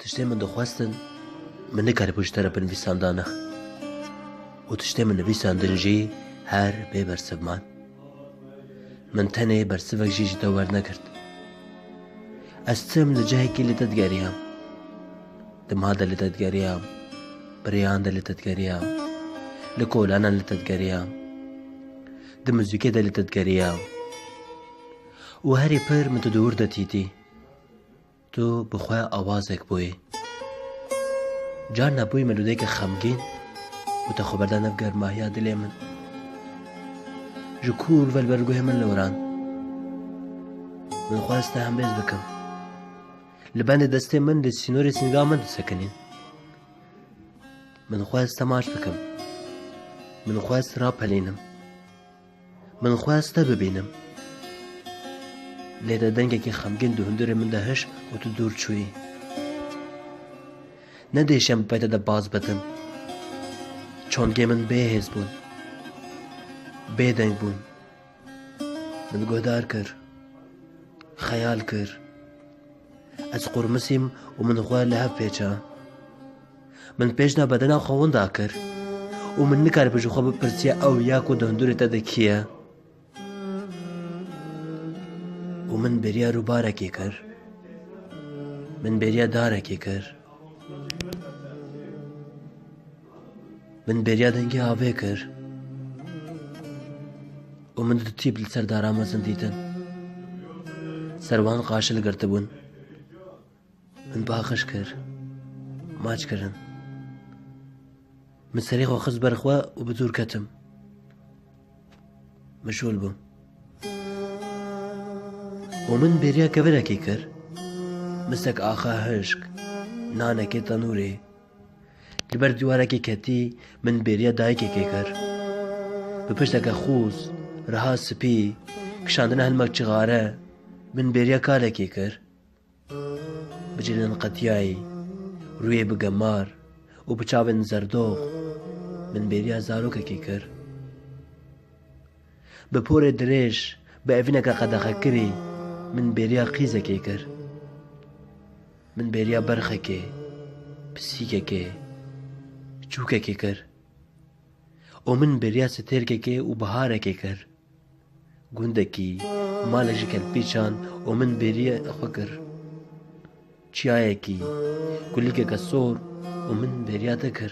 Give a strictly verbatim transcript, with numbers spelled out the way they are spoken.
Tiştê min dixwestin, min nikaribû ji te re binivîsandane. Û tiştê min nivîsandin jî her bê bersiv man. Min tenê bersivek jî ji te wernegirt. Ez tim li cihekî li te digeriyam. Di mal de li te digeriyam. Bi rêyan de li te digeriyam. Li kolanan li te digeriyam. Di muzîkê de li te digeriyam. Û herî pir min tu di wir de tîtî. Tu bi xwe awazek bûyî. Carna bûyî melodiyeke xemgîn û te xwe berda nav germahiya dilê min. Ji kûr ve li ber guhê min liwiran. Min xwest te hembêz bikim. Li bendê destê min li sînorê sînga min disekinî. Min xwest te maç bikim. Min xwest rapelînim. Min xwest te bibînim. Lê te dengekî xemgîn di hundirê min de hişk û tu dûr çûyî. Ne dêşem bi pey te de baz bidim. Çongê min bêhêz bûn. Bêdeng bûn. Min guhdar kir. Xeyal kir. Ez qurmisîm û min xwe li hev pêça. Min pêşna bedena xwe winda kir û min nikaribû ji xwe bipirsiya ew ya ku di hundirê te de kî ye. Û min bêriya rûbarekê kir. Min bêriya darekê kir. Min bêriya dengê avê kir. Û min du tîp li ser dara mezin dîtin. Ser wan qaşil girtibûn. Min paqij kir. Maç kirin. Min serê xwe xist ber xwe û bi dûr ketim. Mijûl bûm. Û min bêriya kevirekê kir. Misek axa hişk, nanekê tenûrê. Li ber dîwarekê ketî, min bêriya dayikekê kir. Bi pişteke xûz, riha spî, kişandina hilmek cixare, min bêriya kalekê kir. Bi cilên qetiyayî, rûyê bi gemar û bi çavên zerdox, min bêriya zarokekê kir. Bi porê dirêj, bi evîneke qedexekirî, min bêriya qîzekê kir. Min bêriya berxekê, pisîkekê, çûkekê kir. Û min bêriya stêrkekê û biharekê kir. Gundekî, malek ji kelpîçan û min bêriya xwe kir. Çiyayekî, kulîlkeke sor û min bêriya te kir.